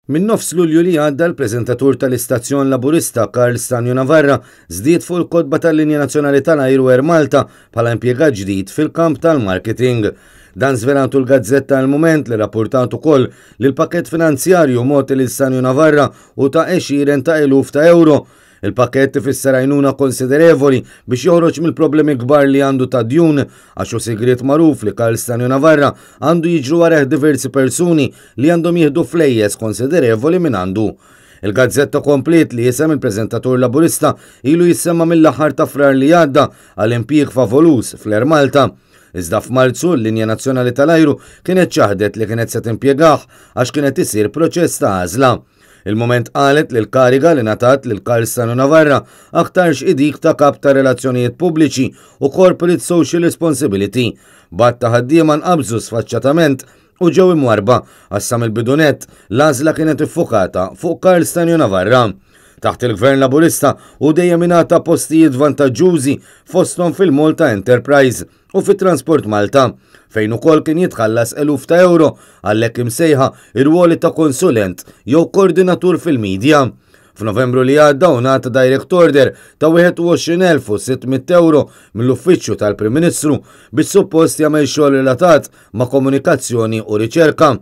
Minn nofs Lulju li għadda l-preżentatur tal-istazzjon Laburista Karl Stanju Navarra żdied fuq il-kotba tal-Linja Nazzjonali tal-Ajru Air Malta bħala impjegat ġdid fil-kamp tal-marketing. Dan żvelatu l-gazzetta Il-Mument li rappurtat ukoll li l-pakkett finanzjarju mogħti lil Stanju Navarra hu ta' għexieren ta' eluf ta' ewro. Il-pakkett ifisser għajnuna konsiderevoli biex joħroġ mill-problemi kbar li għandu ta' djun għax hu sigriet magħruf li Karl Stanio Navarra għandu jiġru warajh diversi persuni li għandhom jieħdu flejjes konsiderevoli minn għandu. Il-gazzetta kompliet li isem il-preżentatur Laburista ilu jissemma mill-aħħar ta' Frar li għadda għal impjieg favoluż fl-Air Malta. Iżda f'Marzu l-linja nazzjonali tal-ajru kienet ċaħdet li kienet se timpjegah għax kienet isir proċess ta' għażla. Il-Mument qalet li l-kariga li ngħatat lil Karl Stano Navarra aktarx hi dik ta' Kap ta' Relazzjonijiet Pubbliċi u Corporate Social Responsibility. B'għadd ta' ħaddiema nqabżu sfaċċatament u ġew imwarrba għax sa mill-bidu nett l-għażla kienet iffukata fuq Karl Stanio Navarra. Taħt il-Gvern Laburista hu dejjem ingħata postijiet vantaġġużi fosthom fil-Malta Enterprise u fi Transport Malta, fejn ukoll kien jitħallas eluf ta' ewro għall-hekk imsejħa irwoli ta' konsulent jew koordinatur fil-media. F'Novembru li għadda hu ngħata direct order ta' 21,600 ewro mill-Uffiċċju tal-Prim Ministru biex suppost jagħmel xogħol relatat ma' komunikazzjoni u riċerka.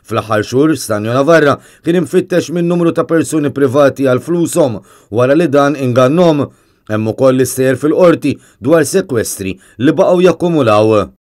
Fl-aħħar xhur, Stanio Navarra kien imfittex minn numru ta' persuni privati għal flushom wara li dan ingannhom. Hemm ukoll l-istejjer fil-qorti dwar sekwestri li baqgħu jakkumulaw.